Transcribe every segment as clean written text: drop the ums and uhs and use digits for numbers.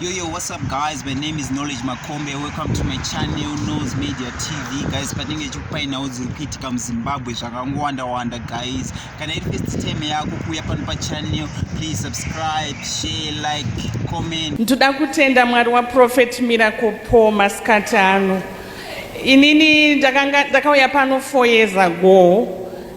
Yo, yo, what's up, guys? My name is Knowledge Makombe. Welcome to my channel, Knows Media TV. Guys, patinenge tichikupai nhau dziri kuitika muZimbabwe zvakangowanda wanda, guys. Kana iri first time yako kuuya pano pachannel, please subscribe, share, like, comment. Ndoda kutenda Mwari waProphet Miracle Paul masikati ano. Inini ndakanga ndakauya pano 4 years ago,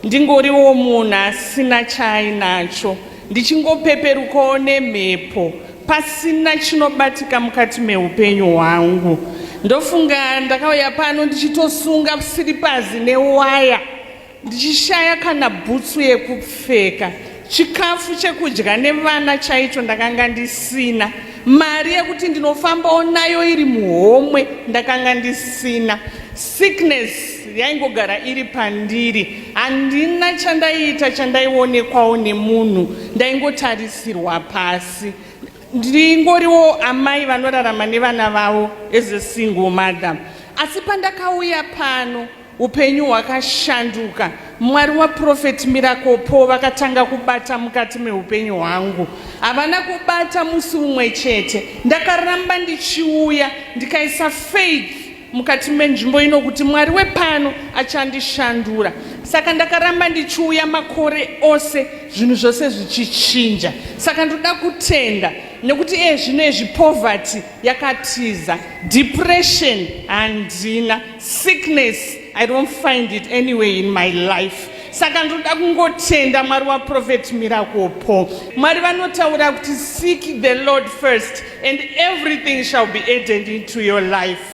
ndingoriwo munhu asina chaainacho, ndichingopeperukawo nemhepo, pasina chinobatika mukati meupenyu hwangu. Ndofunga ndakauya pano ndichitosunga siripazi newaya, ndichishaya kana bhutsu yekupfeka, chikafu chekudya nevana chaicho ndakanga ndisina, mari yekuti ndinofambawo nayo iri muhomwe ndakanga ndisina. Sickness yaingogara iri pandiri. Handina chandaiita chandaionekwawo nemunhu, ndaingotarisirwa pasi. Ndingoriwo amai vanorarama nevana vavo as a single mother. Asi pandakauya pano, upenyu hwakashanduka. Mwari waProphet Miracle Paul vakatanga kubata mukati meupenyu hwangu. Havana kubata musi umwe chete. Ndakaramba ndichiuya, ndikaisa faith mukati menzvimbo ino kuti Mwari wepano achandishandura. Saka ndakaramba ndichiuya makore ose, zvinhu zvose zvichichinja. Saka ndoda kutenda nekuti iye zvino izvi poverty yakatiza, depression handina, sickness, I don't find it anyway in my life. Saka ndoda kungotenda Mwari waProphet Miracle Paul. Mwari vanotaura kuti, "Seek the Lord first and everything shall be added into your life."